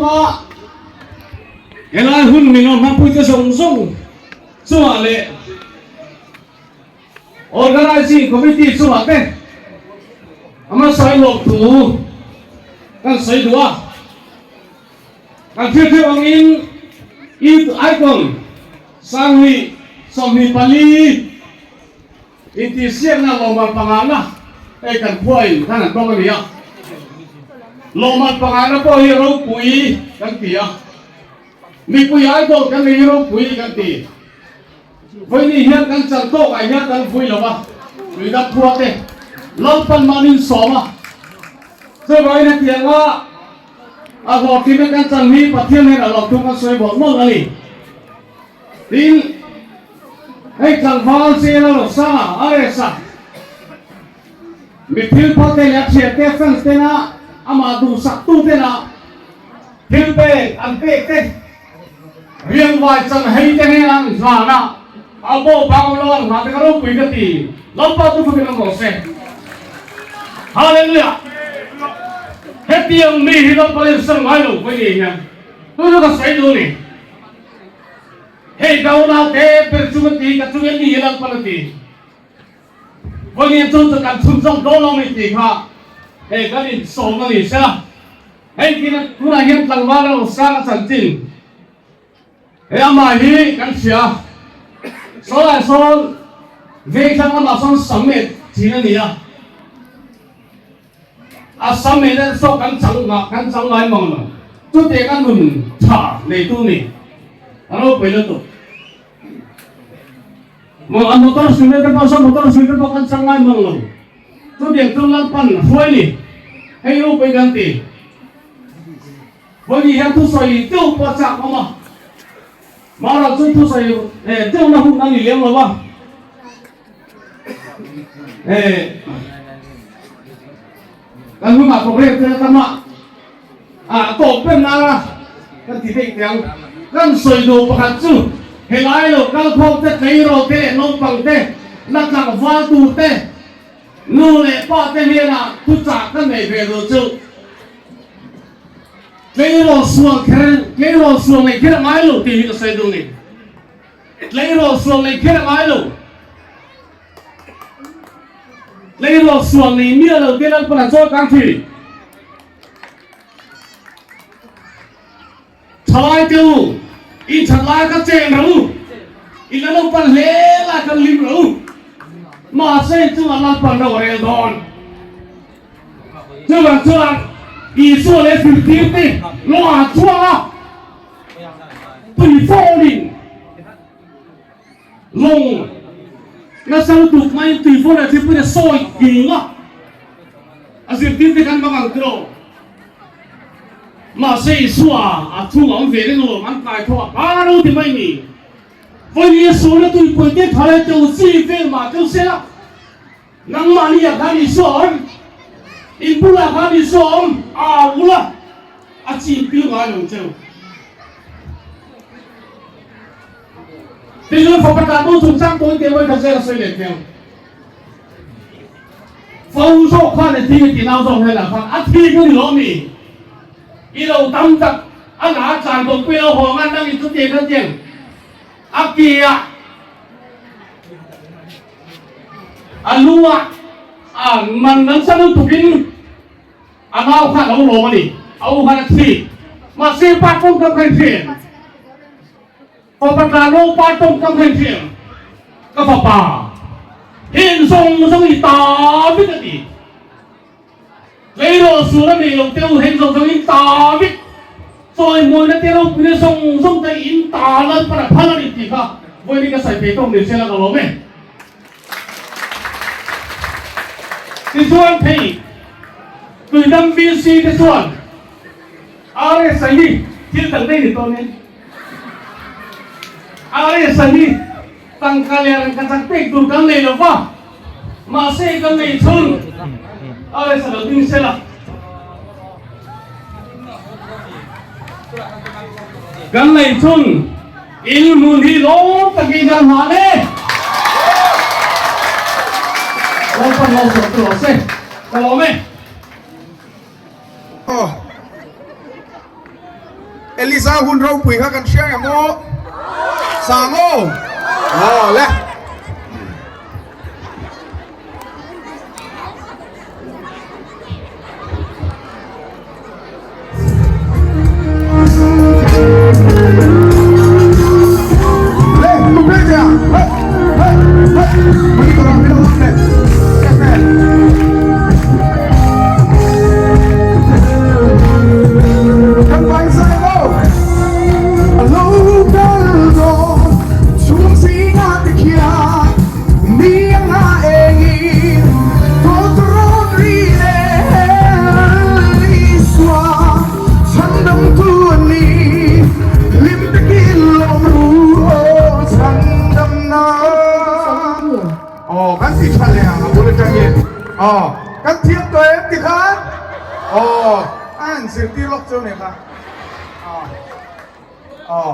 lutuk a, helai hun min rawn hmangpuite zawng zawng chungah leh Organizing Committee chungah te a hmasa lawmthu kan sawi duh a. Kan thil theuh angin Youth Icon Sanghnih 24 intihsiakna lawmman pangana hei kan khuain khan an tawk a ni a. Lawmman pangana pawh hi ropui kan ti a. Mipui idol kan nei hi ropui kan ti. Vawiini hian kan chan tawk ah hian kan vui lo a, tuidang khua te Lalpan mahni in sawm a. Chuvangin hetiang a a hlawhtlinna kan chan hi Pathian hian a lawmthu kan sawi mawlh mawlh a ni. Tin, hei tlangval Zela Rosanga, RS-a, mi thil phal te leh a thiante, fans tena amah duhsak tu tena thil pek an pek te, Riangvai chan hei te nen an hlan a, a bo bang lo an hlan te kha ropui ka ti. Lalpa chu fakin awm rawh se. Hallelujah! Hetiang mi hi Lalpa in san ngai lo mai ni hian tu chu ka sawi duh ni. Hei ka unau te ber chu ka ti, ka chung en ni hi Lalpan a ti. Vawiin chu chu kan chhunzawm dawn lo ni tih kha hei kan insawm a ni sia. Hei tin tunah hian tlangval a rawn sang a chanchin he amah hi kan hria. Sawlai sawn vengthlang lamah sawn sam met thin a ni a. A sam met te saw kan chang kan chang ngai mang lo. Chutiang a nun tha neitu ni a ropui lutuk. Maw a motor suih te pawh saw motor suih te pawh kan chang ngai mang lo. Chutiang chu Lalpan hruai ni. Hei ropui kan ti. Vawiin hian thusawi deuh pawh chak awm a. Mahra chu thusawi deuhna hun a ni lem lo va. Kan hunah program te tam a, a tawp ber nana kan ti theih teh ang. Kan sawi duh pakhat chu helai lo kalkhawm te, tleirawl te leh naupang te, la tlangval tur te, nu leh pa te hnenah thuchah kan neih ve duh chu tleirawl sual kher, tleirawl sual neih kher a ngai lo tih hi ka sawi duh a ni. Tleirawl sual neih kher a ngai lo. Tleirawl sual nei miah lo te Lalpan a chawi kang thin. Thalai te u, in that lai ka cheng ro u, in la naupan hle lai kan lim ro u. Mahse in chungah Lalpan ro a rel dawn. Chuvang chuan Isua leh zirtir te lawngah an chhuak a, tui fawnin Lawng nasa lutuk maiin tui fawr leh thilpui a sawi nghing a, a zirtir te khan bang ang tiraw. Mahse Isua a thung a awm ve reng alawm, an kai tho a, pa ro ti mai ni. Vawiin Isua na tuipui te tha leh teu chi vel mah teu se la, nangmahni ah khan Isua a awm, in bulah khan Isua a awm, a ul a, a chim pil ngai lo cheu. Tichuan fapa tan bo chungchang tawi te vawi khat zel a sawi leh hmel. Fo zawk khan a thi a ti nau zawk hnenah khan a thi ka ni lo mi? I lo tam tak a la tlan bawk pui lo haw ngan nang in chutiang khan tiang a ke ah a lu ah a man nasa lutuk in A nau kha a lo lawm a ni. A u khan a thi. Mahse pa tawngkam kha in hriat. Fapa tla lo pa tawngkam kha in hriat. Ka fapa heng zawng zawng i ta vek a ti. Tleirawl sual a nei lo te u heng zawng zawng in ta vek. Chawimawina te ropuina zawng zawng te in ta Lalpan a phal a ni tih kha vawiin ka sawi thei tawk ni se la ka lawm e. Tichuan thei Tuidam VC te chuan RS hi thil dang daih ni tawh nen RS hi tangka leh rangkachak pek tur kan nei lo va, mahse kan nei chhun RS a lo ding sela. Kan nei chhun In hmun hi lawm takin kan hlan e. Lalpan lo zawh tur rawh se. Ka lawm e. Elisa hun ropui kha kan hria em aw? Sang aw? Aw le. Aw kan ti tha leh ang a bul atangin aw kan thiam tawh em ti khan aw a han zirtir lawk chu nia kha aw aw